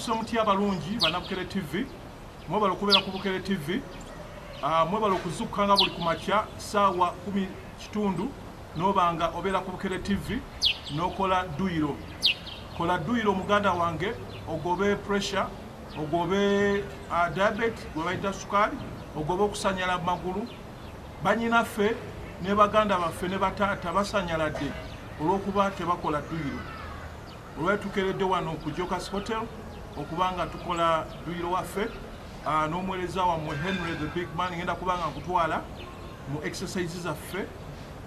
Mwasuze mutya abalungi bannabukere TV, mwebale okubeera ku Bukere TV, mwebale okuzukkanga buli ku makya ssaawa 10:15 n'obanga obeera ku Bukere TV n'okola dduyiro. Kola dduyiro muganda wange, ogobe pressure, ogobe diabetes gwe bayita sukaali, ogobe okusanyala mu magulu. Bannyinaffe ne baganda baffe ne bataata basanyaladde olw'okuba tebakola dduyiro. Olwali tukeredde wano ku Jokas Hotel okubanga tukola dduyiro waffe n'omuweereza wammwe Henry the Big Man. Ngenda kubanga nkutwala mu exercise zaffe.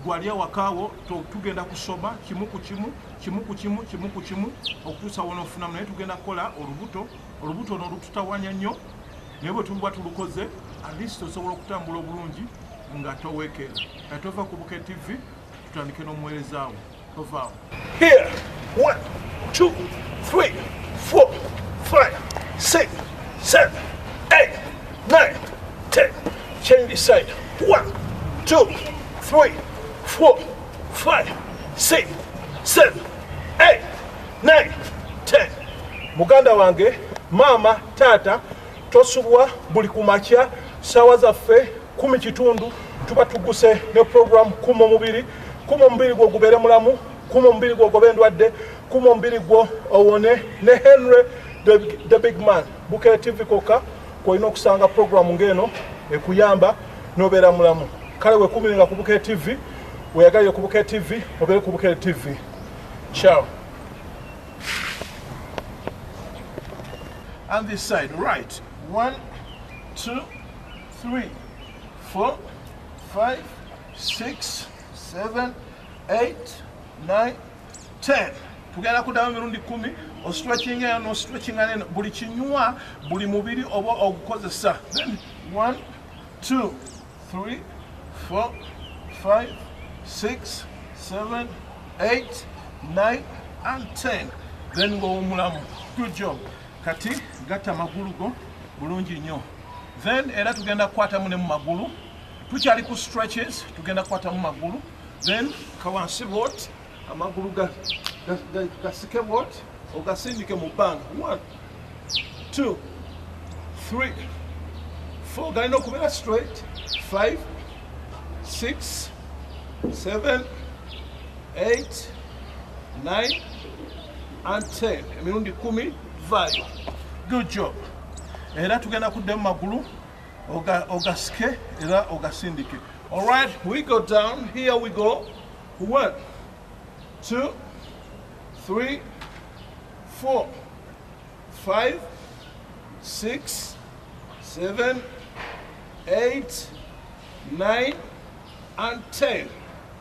Gwali awakaawo tugenda kusoma kimu ku kimu, kimu ku kimu, kimu ku kimu okutuusa w'onoofunamu, naye tugenda kukola olubuto. Olubuto ono lututawanya nnyo, naye bwe tuba tulukoze at least osobola okutambula obulungi nga toweekera. Kati tova ku Bukere TV, tutandike n'omuweereza wo. Tovaawo. Here, 1, 2, 3, 4, 5, 6, 7, 8, 9, 10. Change the side. 1, 2, 3, 4, 5, 6, 7, 8, 9, 10. Muganda wange, maama, taata, tosubwa buli ku makya ssaawa zaffe 10:15 tuba tuguse ne program Kuuma Omubiri. Kuuma omubiri gwo gubeere mulamu, kuuma omubiri gwo ogobe endwadde, kuuma omubiri gwo owone ne Henry the Big Man. Bukere TV kokka kw'olina okusanga program ng'eno ekuyamba n'obeera mulamu. Kale weekuumirenga ku Bukere TV, weeyagalire ku Bukere TV, obeere ku Bukere TV. Ciao. And this side, right. 1, 2, 3, 4, 5, 6, 7, 8, 9, 10. Tugenda kuddamu emirundi 10. Ostretchinga eno, n'ostretchinga eno, buli kinywa, buli mubiri oba ogukozesa. Then 1, 2, 3, 4, 5, 6, 7, 8, 9 and 10. Then ng'owummulamu. Good job. Kati gatta amagulu go bulungi nnyo. Then era tugenda kukwatamu ne mu magulu. Tukyali ku stretches, tugenda kukwatamu magulu. Then kawansi bw'oti, amagulu gasike bw'oti, ogasindike mu bbanga. 1, 2, 3, 4, galina okubeera straight. 5, 6, 7, 8, 9 and 10. Emirundi 10 vaayo. Good job. Era tugenda kuddamu magulu, ogasike era ogasindike. All right, we go down. Here we go. 1, 2, 3, 4, 5, 6, 7, 8, 9 and 10.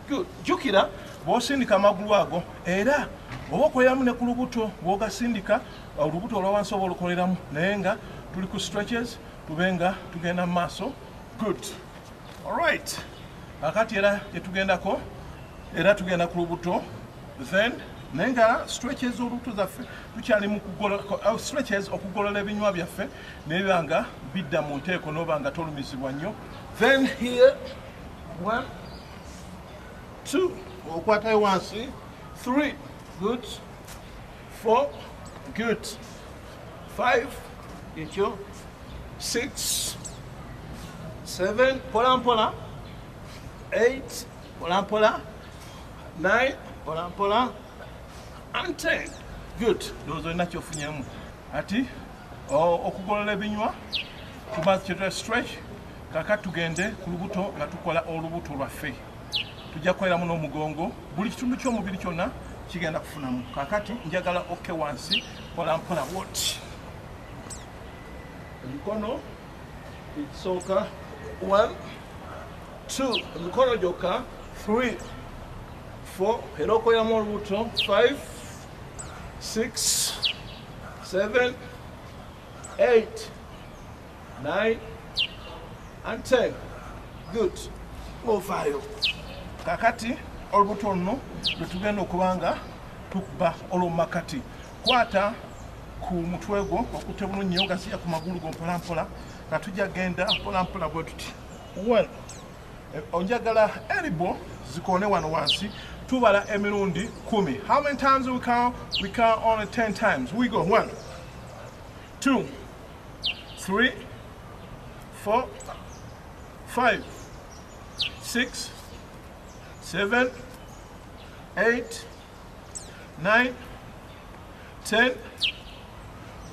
Good. Jjukira bw'osindika amagulu ago, era oba okoleramu ne ku lubuto, bw'ogasindika olubuto olwa wansi oba olukoleramu, naye nga tuli ku stretches, tube nga tugenda mu maaso. Good. All right. Kakati era gye tugendako, era tugenda ku lubuto. Then naye nga stretches olubuto zaffe tukyali mu stretches okugolola ebinywa byaffe naye nga bidda mu nteeko n'oba nga tolumizibwa nnyo. Then here 1, 2, okwatayo wansi, 3, good, 4, good, 5, ekyo, 6, 7, mpola mpola, 8, mpola mpola, 9, mpola mpola, and 10. Good. Ndowooza olina kyofunyemu. Ati okugolola ebinywa tumaze kyetwa stretch. Kaakati tugende ku lubuto nga tukola olubuto lwaffe. Tujja kukoleramu n'omugongo, buli kitundu ky'omubiri kyonna kigenda kufunamu. Kaakati njagala okke wansi mpola mpola bwoti. Emikono ekisooka 1, 2, emikono gyokka, 3, 4, era okoleramu olubuto, 5, 6, 7, 8, 9 and 10. Good. Ovaayo. Kakati olubuto luno lwe tugenda okuba nga tukuba olw'omumakati. Kwata ku mutwe gwo okutte bulungi nnyo, gasiya ku magulu go mpola mpola, nga tujja genda mpola mpola bwe tuti. 1, onjagala elbow zikoone wano wansi. Tubala emirundi 10. How many times do we count? We count only 10 times. We go 1, 2, 3, 4, 5, 6, 7, 8, 9, 10.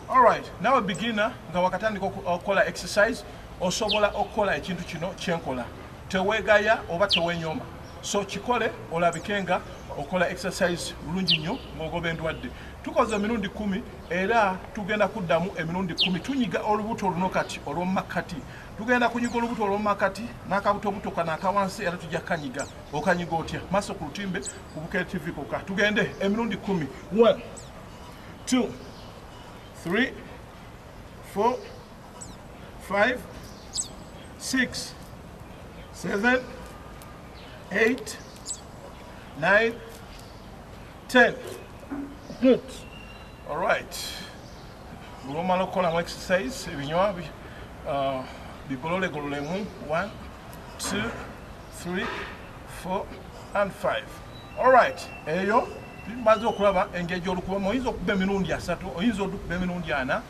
Alright, now a beginner nga wakatandika okukola exercise osobola okukola ekintu kino kyenkola. Teweegaya oba tewenyoma. So kikole olabike nga okola exercise bulungi nnyo ng'ogoba endwadde. Tukoze emirundi 10 era tugenda kuddamu emirundi 10. Tunyiga olubuto luno kati olw'omumakkati. Tugenda kunyiga olubuto olw'omumakkati n'akabutobuto kano akawansi era tujja kukanyiga. Okanyiga otya? Maaso ku lutimbe ku Bukedde TV kokka. Tugende emirundi 10. 1, 2, 3, 4, 5, 6, 7, 8, 9, 10. Good. All right. Olwomala okukolamu exercise ebinywa bigololegololemu. 1, 2, 3, 4 and 5. All right. Eyo tumaze okulaba engeri gy'olukubamu. Oyinza okuba emirundi 3, oyinza okuba emirundi 4,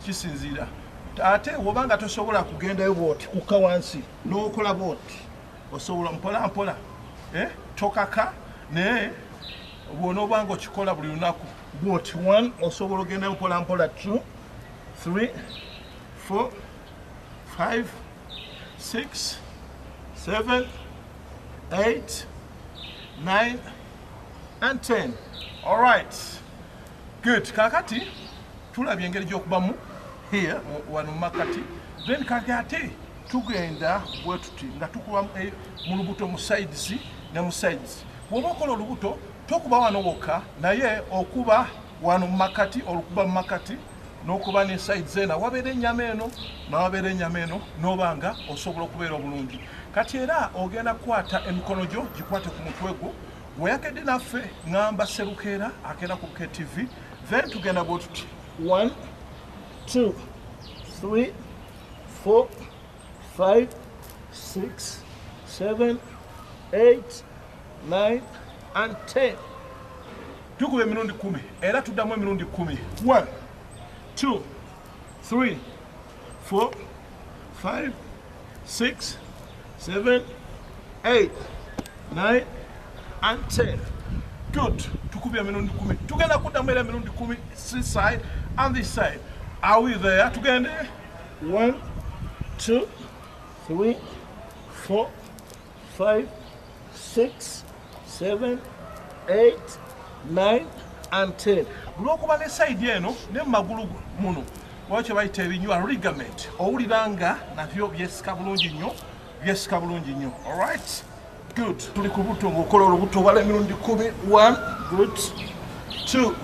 kisinziira. Ate bw'obanga tosobola kugendayo bw'oti kukka wansi n'okola bw'oti, osobola mpola mpola, tokaka, naye bw'onoobanga okikola buli lunaku bw'oti 1, osobola ogendayo mpola mpola 2, 3, 4, 5, 6, 7, 8, 9 and 10. All right. Good. Kakati tulabye engeri gy'okubamu here wano makati. Then kati ate tugenda bwe tuti nga tukuba mu lubuto mu sides ne mu sides. Bw'oba okola olubuto tokuba wano wokka, naye okuba wano mu makati, olukuba mu makati n'okuba ne sides eno wabeera ennyama eno n'awabeera ennyama eno, n'oba nga osobola okubeera obulungi. Kati era ogenda kukwata emikono gyo gikwate ku mutwe gwo. Weyakedde naffe ŋŋamba Serukeera akeera ku Bukedde TV. Then tugenda bwe tuti 1, 2, 3, 4, 5, 6, 7, 8, 9 and 10. Tukuba emirundi 10 era tuddamu emirundi 10. 1, 2, 3, 4, 5, 6, 7, 8, 9 and 10. Good. Tukubye emirundi 10. Tugenda kuddamu era emirundi 10 this side and this side. Are we there? Tugende 1, 2, 3, 4, 5, 6, 7, 8, 9 and 10. Olwokuba ne side eno ne mu magulu muno waliwo kye bayita ebinywa ligament, owulira nga nabyo byesika bulungi nnyo, byesika bulungi nnyo. Alright, good. Tuli ku lubuto ng'okola olubuto obala emirundi 10. 1, good, 2,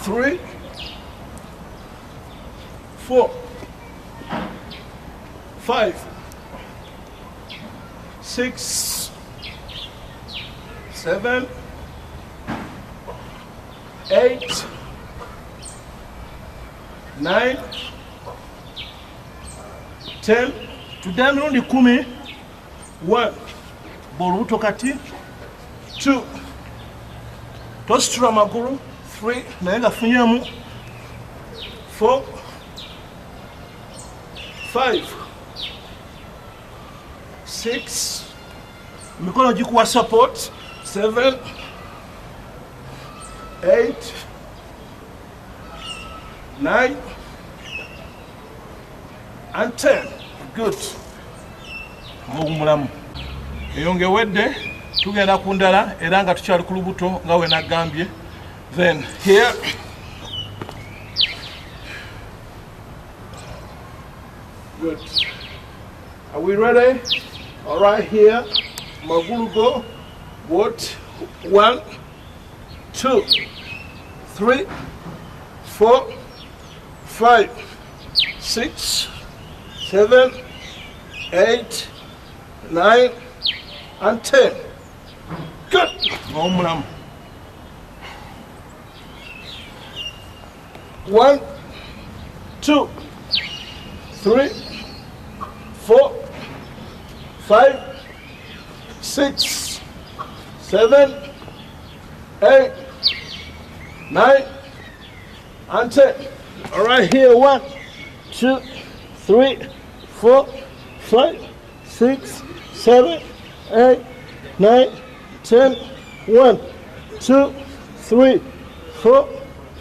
3, 4, 5, 6, 7, 8, 9, 10. Tuddayo emirundi 10. 1, bw'olubuto kati, 2, tositula magulu, 3, naye nga funyemu, 4, 5, 6, emikono gikuwa support, 7, 8, 9 and 10. Good. Ng'owummulamu. Eyo ng'ewedde, tugenda ku ndala era nga tukyali ku lubuto nga we nagambye. Then here good. Are we ready? All right, here magulu go. What? 1, 2, 3, 4, 5, 6, 7, 8, 9 and 10. Good. Ng'owummulamu. 1, 2, 3, 4, 5, 6, 7, 8, 9 and 10. All right, here, 1, 2, 3, 4, 5, 6, 7, 8, 9, 10. 1, 2, 3, 4,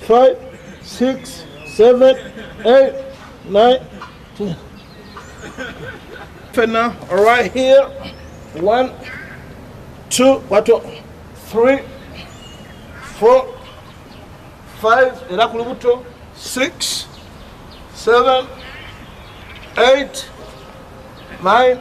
5, 6, 7, 8, 9, 10. Now, all right, here, 1, 2, 1, 2, 3, 4, 5, era ku lubuto, 6, 7, 8, 9,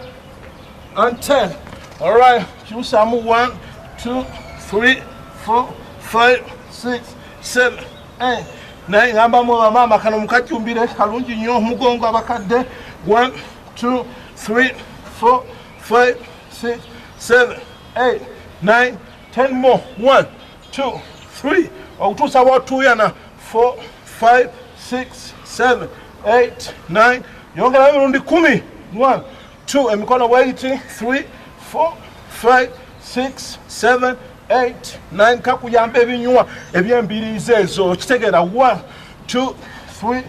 and 10. All right, kyusamu 1, 2, 3, 4, 5, 6, 7, 8, 9. Ngambamu bamaama kano mukajumbire kalungi nnyo omugongo abakadde. 1, 2, 3, 4, 5, 6, 7, 8, 9, 10 more. 1, 2, 3. Okutuusa watuuyana. 4, 5, 6, 7, 8, 9. Yongerayo emirundi 10. 1, 2, emikono bwegiti. 3, 4, 5, 6, 7, 8, 9. Kakuyamba ebinywa ebyembiriizi ezo. Kitegeera. 1, 2, 3,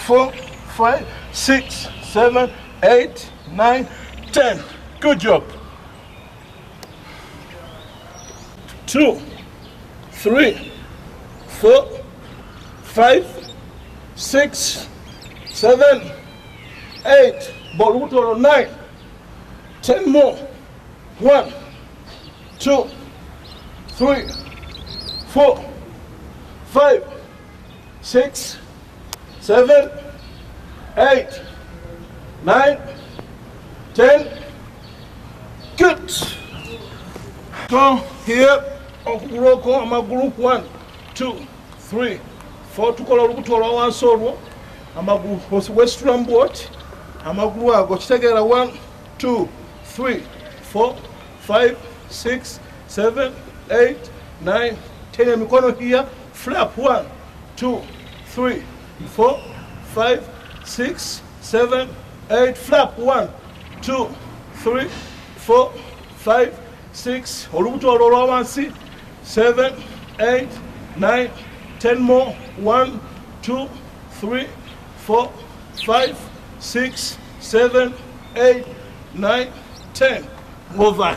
4, 5, 6, 7, 8, 9, 10. Good job. 2, 3, 4, 5, 6, 7, 8, Boluto 9, 10 more. 1, 2, 3, 4, 5, 6, 7, 8, 9, 10. Good. So here, okugulu amagulu 1, 2, 3, 4. Tukola olubuto olwa wansi olwo amagulu wesitulamu bwoti amagulu ago kitegeera. 1, 2, 3, 4, 5, 6, 7, 8, 9, 10. Emikono here, flap. 1, 2, 3, 4, 5, 6, 7, 8. Flap. 1, 2, 3, 4, 5, 6. Olubuto olwo olwa wansi. 7, 8, 9, 10 more. 1, 2, 3, 4, 5, 6, 7, 8, 9, 10. Over.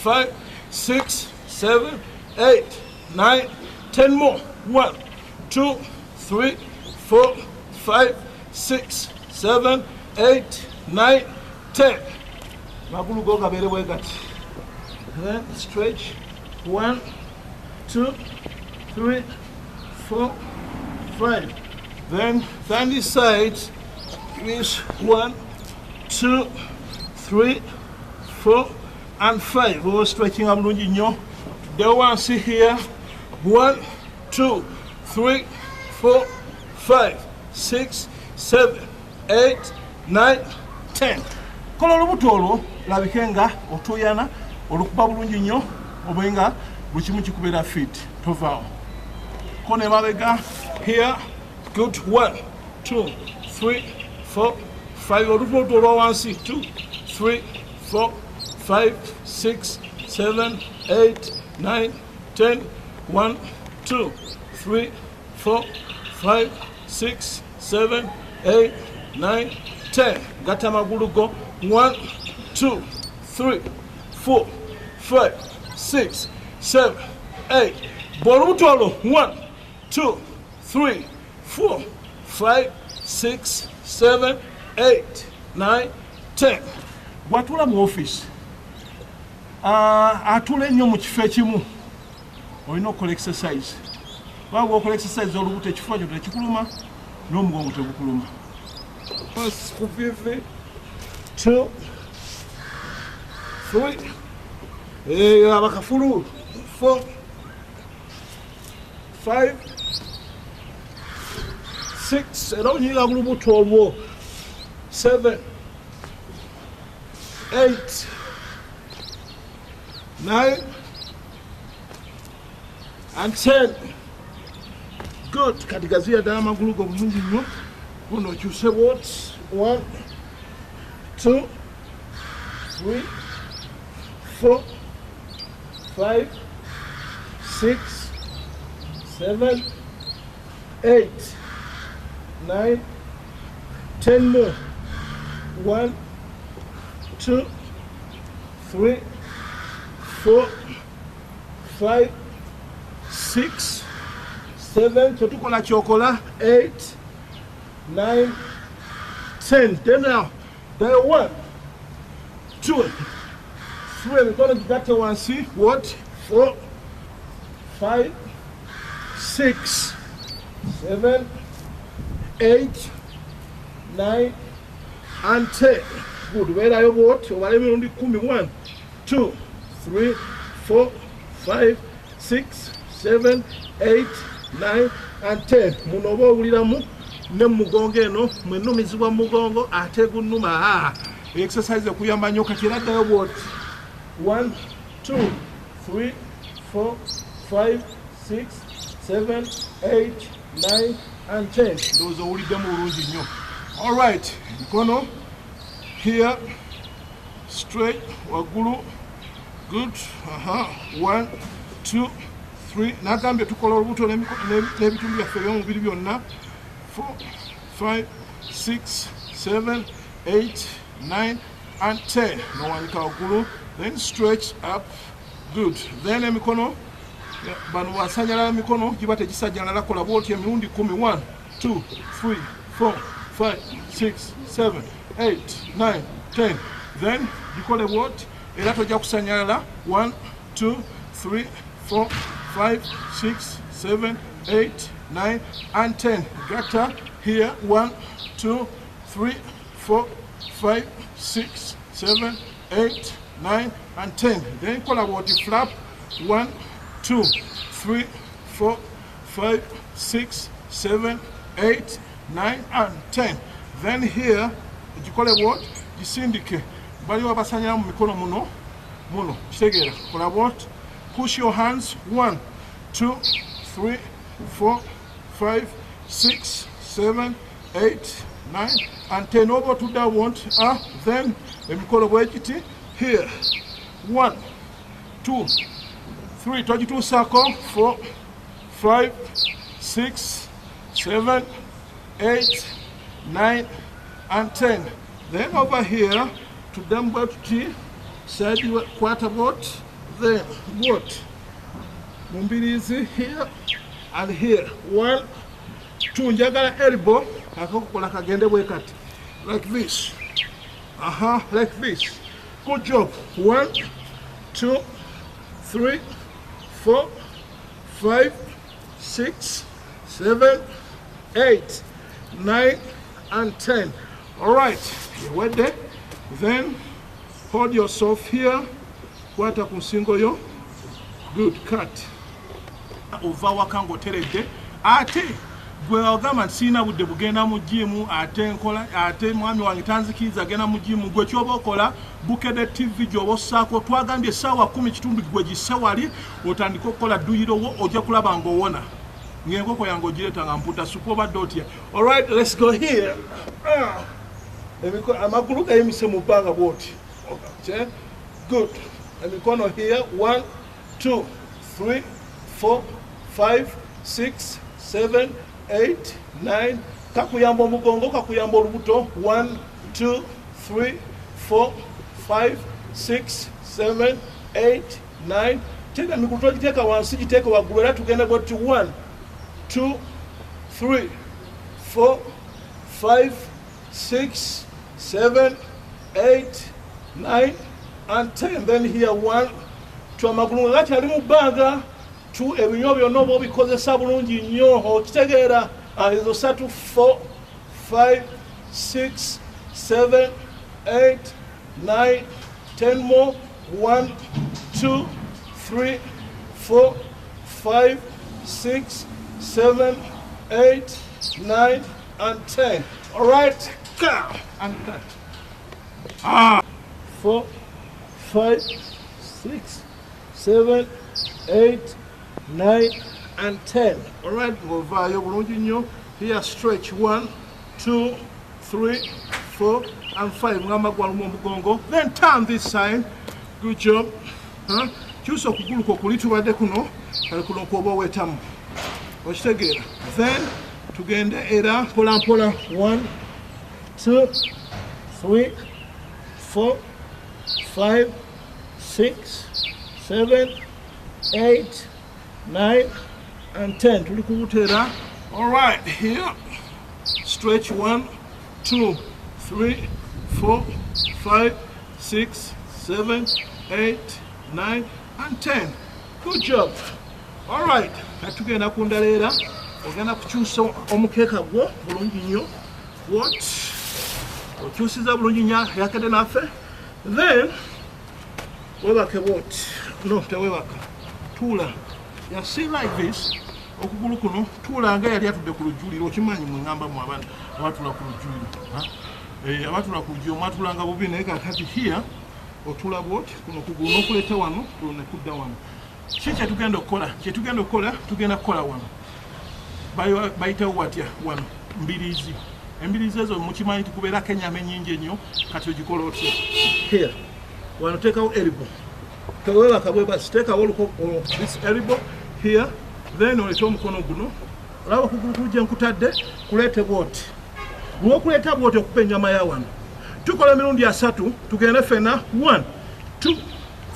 5, 6, 7, 8, 9, 10 more. 1, 2, 3, 4, 5, 6, 7, 8, 9, 10. Magulu go gabeere bwe gati. Then stretch. 1, 2, 3, 4, 5. Then this side is 1, 2, 3, 4, and 5. We're stretching up bulungi nnyo. The one see here. 1, 2, 3, 4, 5, 6, 7, 8, 9, 10. Kola olubuto olwo labike nga otuuyana olukuba bulungi nnyo obe nga buli kimu kikubeera fit. Tovaawo. Kono emabega here. Good. 1, 2, 3, 4, 5. Olubuto olwa wansi. 2, 3, 4, 5, 6, 7, 8, 9, 10. 1, 2, 3, 4, 5, 6, 7, 8, 9, 10. Gatta amagulu go. 1, 2, 3, 4, 5, 6, 7, 8. Bw'olubuto olwo. 1, 2, 3, 4, 5, 6, 7, 8, 9, 10. Bw'atuula mu office, atuula ennyo mu kifo ekimu, olina okukola exercise. Kubanga bw'okola exercise olubuto ekifuba kyo tekikuluma n'omugongo tegukuluma. 2, 3, abakafulu. 4, 5, 6, era onyiga ku lubuto olwo. 7, 8, 9, and 10. Good. Kati gaziya ddala amagulu go bulungi nnyo. Guno okyuse bwoti. 1, 2, 3, 4, 5, 6, 7, 8, 9, 10 more. 1, 2, 3, 4, 5, 6, 7, kyetukola kyokola, 8, 9, 10. Then now, then 1, 2, 3, emikono gigatte wansi, what? 4, 5, 6, 7, 8, 9, and 10. Good. Beerayo bwoti obala emirundi 10. 1, 2, 3, 4, 5, 6, 7, 8, 9, and 10. Muno oba owuliramu ne mu mugongo eno mwenumizibwa mu mugongo ate gunnuma. Exercise ekuyamba nnyo. Kati era ddayo bwoti. 1, 2, 3, 4, 5, 6, 7, 8, 9, and 10. Ndowooza owuliddemu bulungi nnyo. Alright, mikono here, straight waggulu. Good. 1, 2, 3. Nagambye tukola olubuto n'ebitundu byaffe eby'omubiri byonna. 4, 5, 6, 7, 8, 9, and 10. Nowanika waggulu, then stretch up. Good. Then emikono bano wasanyalala, emikono giba tegisajjalala. Kola bwoti emirundi 10. 1, 2, 3, 4, 5, 6, 7, 8, 9, 10. Then gikole bwoti era tojja kusanyalala. 1, 2, 3, 4, 5, 6, 7, 8, 9, and 10. Gatta here. 1, 2, 3, 4, 5, 6, 7, 8, 9, and 10. Then kola bwoti flap. 1, 2, 3, 4, 5, 6, 7, 8, 9, and 10. Then here gikole bwoti, gisindike. Baliwo abasanyala mu mikono muno muno, kitegeera? Kola bwoti, push your hands. 1, 2, 3, 4, 5, 6, 7, 8, 9, and 10. Oba otudde won't. Then emikono bwe giti here. 1, 2, 3, togituusaako. 4, 5, 6, 7, 8, 9, and 10. Then over here tuddemu bwe tuti, side kwata bwoti, then bwoti mu mbiriizi here and here. 1, 2. Njagala elbow akakukola kagende bwe kati, like this. Like this. Good job. 1, 2, 3, 4, 5, 6, 7, 8, 9, and 10. All right, ewedde. Then hold yourself here, kwata ku nsingo yo. Good. Cut. Ova waka ng'oteredde. Ate gwe ogamba nti sirina budde bugenda mu gym, ate nkola, ate mwami wange tanzikiriza agenda mu gym, gwe kyoba okola, Bukedde TV gy'oba ossaako. Twagambye essaawa 10:15, gwe gisse wali otandike okukola dduyiro wo, ojja kulaba ng'owona ng'enkoko yange ogireeta nga mputa supu. Obadde otya? Alright, let's go here. Amagulu gayimise mu bbanga bwoti. Okay. Good. Emikono here. 1, 2, 3, 4, 5, 6, 7, 8, 9. Kakuyamba omugongo, kakuyamba olubuto. 1, 2, 3, 4, 5, 6, 7, 8, 9. Tega emigulu, togiteeka wansi, giteeke waggulu. Era tugenda bwoti. 1, 2, 3, 4, 5, 6, 7, 8, 9, and 10. Then here 1, 2, amagulu nga gakyali mu bbanga. 2, ebinywa byonna oba obikozesa bulungi nnyo, okitegeera? Ezo 3, 4, 5, 6, 7, 8, 9, 10 more. 1, 2, 3, 4, 5, 6, 7, 8, 9, and 10. All right, go and cut. 4, 5, 6, 7, 8, 9, and 10. All right, ng'ovaayo bulungi nnyo. Here stretch. 1, 2, 3, 4, and 5. Ngamba gwalumu omugongo. Then turn this side. Good job. Huh? Kyusa okugulu kwo, kuli tubadde kuno, kale kuno kwoba oweetamu, okitegeera? Then Tugende era mpola mpola. 1, 2, 3, 4, 5, 6, 7, 8, 9 and 10. Tuli kubuteera. All right, here stretch. 1, 2, 3, 4, 5, 6, 7, 8, 9 and 10. Good job. All right, katugenda ku ndala era ogenda kukyusa omukeeka gwo bulungi nnyo. What okyusiza bulungi nnyo yakadde naffe. Then webake bwoti. No, tewebaka, tuula. Ya, see, like this. Okugulu kuno tuula nga yali atudde ku lujjuliro. Okimanyi mwe ŋŋamba mu abaana abatula ku lujjuliro, abatula ku lujjuliro mwatulanga bubi, naye kakati here otula bwoti, kuno kugulu n'okuleeta wano, kuno nekudda wano. Ki kyetugenda okukola? Kyetugenda okukola, tugenda kukola wano bayitawo watya wano mbiriizi. Embiriizi ezo mukimanyi tikubeerako ennyama ennyingi ennyo. Kati ogikola otya? Here wano teekawo elbow, tewebaka bwebasi, teekawo this elbow here, then olete omukono guno. Olaba okugulu kujja nkutadde kuleete bwoti, lwokuleeta bwoti okupa ennyama ya wano. Tukola emirundi 30. Tugende fena. 1, 2,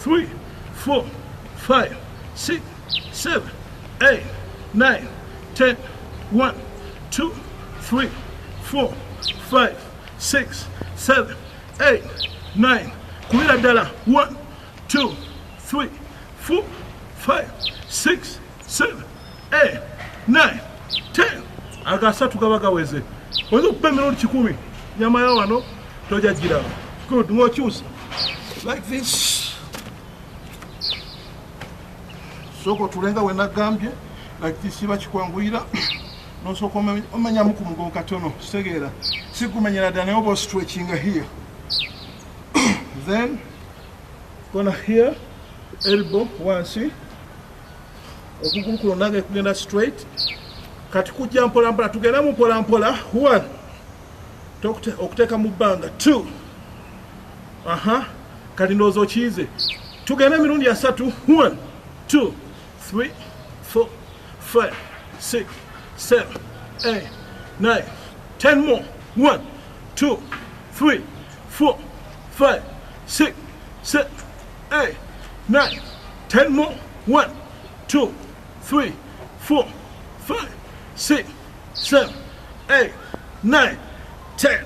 3, 4, 5, 6, 7, 8, 9, 10. 1, 2, 3, 4, 5, 6, 7, 8, 9. Kubira ddala. 1, 2, 3, 4, 5, 6, 7, 8, 9, 10. Agasatu gaba gaweze. Oyinza okuba emirundi 100, nyama ya wano tojja giraba. Good. Ng'okyusa like this. Sooka otulenga we nagambye, like this. Kiba kikwanguyira nosooka omenyamu ku mugongo katono. Kitegeera sikumenyera ddala, naye oba ostretchinga here. Then gona here, elbow wansi, okugulu kuno nange kugenda straight. Kati kujja mpola mpola, tugenda mu mpola mpola. 1, okuteeka mu bbanga. 2, aha, kati ndowooza okiyize. Tugenda emirundi 30. 1, 2, 3, 4, 5, 6, 7, 8, 9, 10 more. 1, 2, 3, 4, 5, 6, 7, 8, 9, 10 more. 1, 2, 3, 4, 5, 6, 7, 8, 9, 10.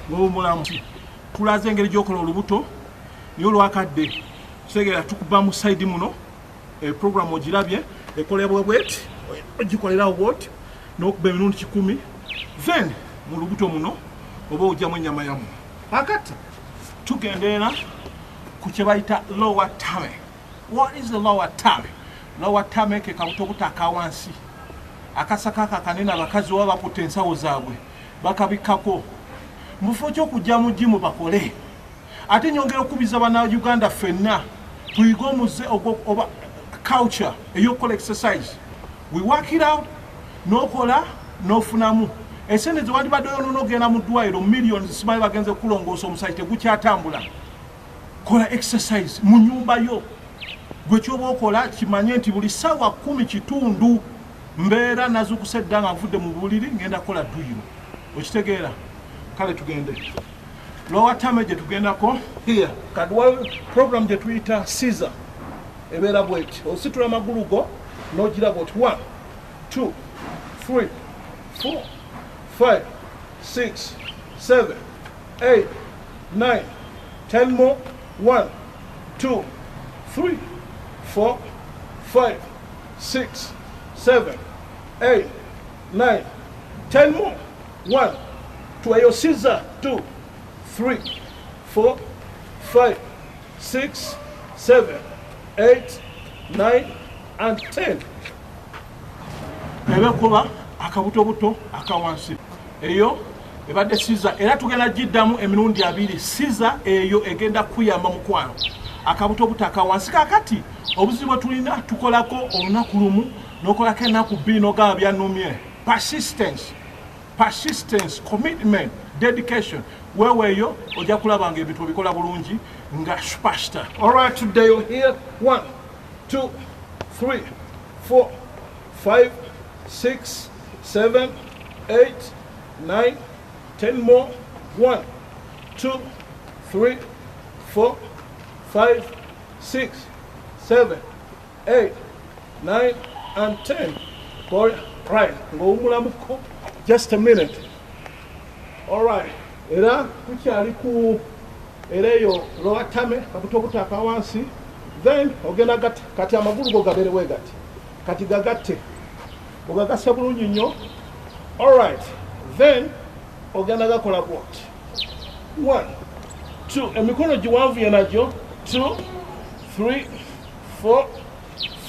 Ng'owummulamu. Tulaze engeri gy'okola olubuto, naye olwakadde kitegeera tukuba mu side muno. Program ogirabye ekolebwa bweti, ogikolerawo bwoti n'okuba emirundi 100, then mu lubuto muno oba ojjamu ennyama yamu. Akati tugenda ku kye bayita lower tummy. What is the lower tummy? Lower tummy ke kabutobuto akawansi, akasaka ako akanene abakazi baba bakutte ensawo zaabwe bakabikkako mu kifo ky'okujja mu gym bakole. Ate nyongera okubiza bannayuganda ffenna tuyige omuze oba culture ey'okukola exercise. We work it out, n'okola n'ofunamu esente zewandibadde oyonoona ogenda mu ddwaliro, millions, simanyi bagenze kulongoosa omusaayi tegukyatambula. Kola exercise mu nyumba yo. Gwe kyoba okola kimanye nti buli ssaawa 10:15 mbeera nazukusa edda nga nvudde mu buliri, ngenda kukola dduyiro. Okitegeera? Kale tugende lower tummy gye tugendako here. Kati program gye tuyita scissor ebeera bweti. Ositula amagulu go n'ogira bwoti. 1, 2, 3, 4, 5, 6, 7, 8, 9, 10 more. 1, 2, 3, 4, 5, 6, 7, 8, 9, 10 more. 1, 2, eyo scissor. 2, 3, 4, 5, 6, 7, 8, 9 and 10. Ebekuba akabutobuto akawansi, eyo ebadde scissor, era tugenda giddamu emirundi 2. Scissor eyo egenda kuyamba mukwano akabutobuto akawansi. Kakati obuzibu bwe tulina, tukolako olunaku lumu, n'okolako ennaku 2, n'ogaba byannumye. Persistence, persistence, commitment, dedication. Weeweeyo ojja kulaba nga ebintu obikola bulungi nga superstar. Alright, tuddeyo here. 1, 2, 3, 4, 5, 6. 7, 8, 9, 10 more. 1, 2, 3, 4, 5, 6, 7, 8, 9, and 10. Go right. Ng'owummulamuko just a minute. All right. Era tukyali ku era eyo lower tummy, kabuto obutaaka wansi. Then ogenda gatta kati amagulu go gabeere bwe gati. Kati gagatte. Ogagasse bulungi nnyo. All right. Then ogenda gakola bw'oti. 1, 2, emikono giwanvuye nagyo. 2, 3, 4,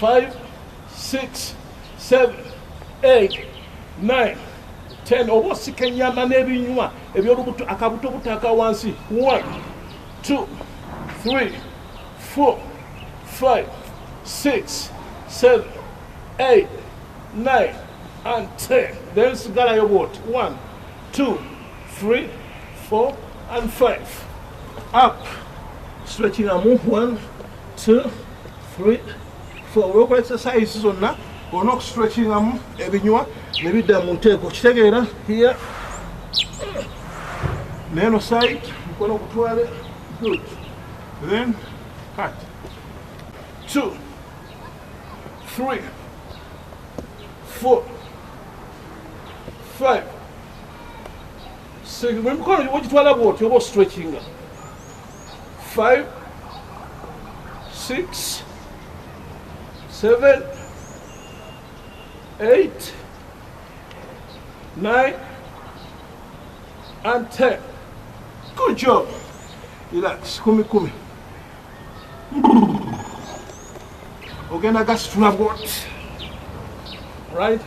5, 6, 7, 8, 9, 10. Oba osika ennyama n'ebinywa eby'olubuto, akabuto obutaaka wansi. 1, 2, 3, 4, 5, 6, 7, 8, 9, and 10. Then sigalayo bw'oti. 1, 2, 3, 4, and 5. Up. Stretching amu. 1, 2, 3, 4. Olwokola exercise zonna olina okustretchingamu ebinywa ne bidda mu nteeko. Kitegeera? Here. Neno side, mukono gutwale. Good. Then cut. 2, 3, 4, 5, 6. Emikono wogitwala bw'oti oba ostretchinga. 5, 6, 7, 8, 9, and 10. Good job. Relax. Kumi kumi. Ogenda gasitula bw'oti. Right?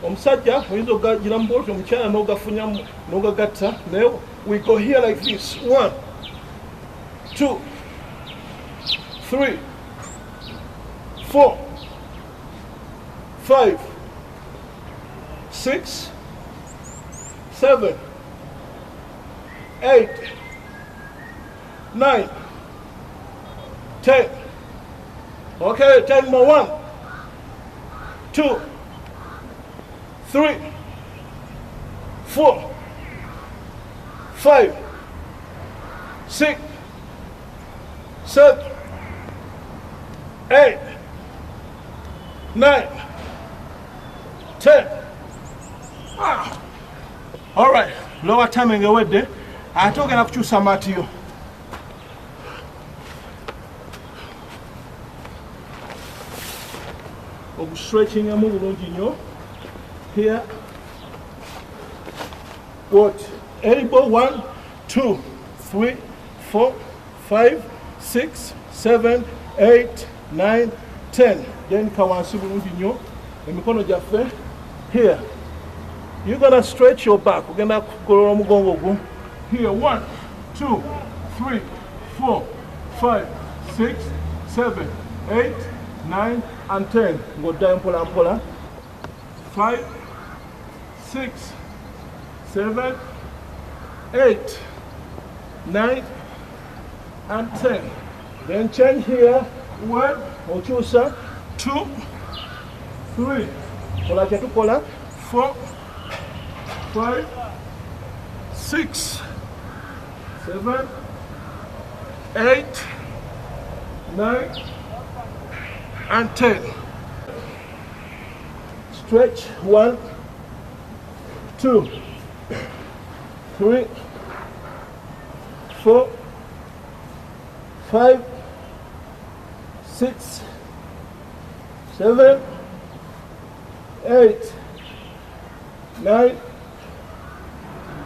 Omusajja oyinza ogagiramu bw'oti, omukyala n'ogafunyamu n'ogagatta. Naye we go here like this. 1, 2, 3, 4, 5, 6, 7, 8, 9, 10. Okay, 10 more. 1, 2, 3, 4, 5, 6, 7, 8, 9, 10. Ah. All right, lower tummy ngewedde. Ate ogenda kukyusa mat yo. Ogustretchingamu bulungi nnyo. Here. What? Elbow. 1, 2, 3, 4, 5, 6, 7, 8, 9, 10. Then kawansi bulungi nnyo. Emikono gyaffe here. You're gonna stretch your back. Ogenda kugolola omugongo gwo. Here, 1, 2, 3, 4, 5, 6, 7, 8, 9, and 10. Ng'oddayo mpola mpola. 5, 6, 7, 8, 9, and 10. Then change here. 1, okyusa. 2, 3. Kola kye tukola. 4, 5, 6, 7, 8, 9, and 10. Stretch. 1, 2, 3, 4, 5, 6, 7, 8, 9,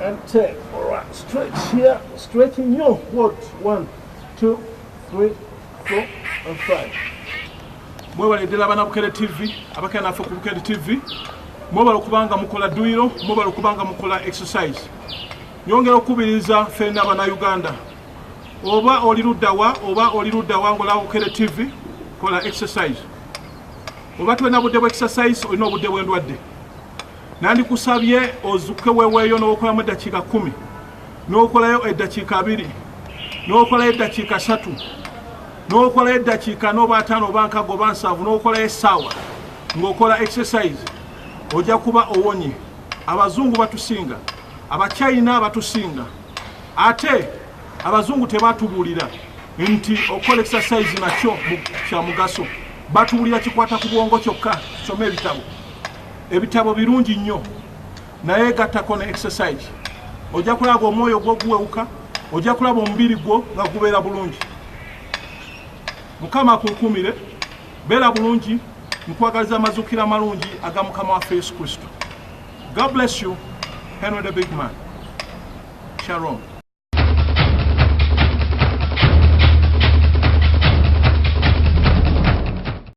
and 10. All right, stretch here, stretching your what? 1, 2, 3, 4, and 5. Mwebale ddala abana Bukedde TV, abakera naffe ku Bukedde TV. Mwebale okubanga mukola dduyiro, mwebale okubanga mukola exercise. Nyongera okukubiriza ffenna Bannayuganda. Oba oli ludda wa, oba oli ludda wa ng'olaba Bukedde TV, kola exercise. Oba tolina budde bwa exercise, olina obudde bw'endwadde. Nandikusabye ozukke weeweeyo n'okolamu eddakiika 10, n'okolayo eddakiika 2, n'okolayo eddakiika 3, n'okolayo eddakiika n'oba 5 oba 6 oba 7, n'okolayo essaawa ng'okola exercise. Ojja kuba owonye. Abazungu batusinga, Abachina batusinga, ate abazungu tebatubuulira nti okola exercise nakyo kya mugaso. Batubuulira kikwata ku bwongo kyokka. Soma ebitabo, ebitabo birungi nnyo, naye gattako ne exercise. Ojja kulaba omwoyo gwo guwewuka, ojja kulaba omubiri gwo nga gubeera bulungi. Mukama akunkumire, beera bulungi. Nkwagaliza amazuukira amalungi aga Mukama waffe Yesu Kristo. God bless you. Henry the Big Man. Shalom.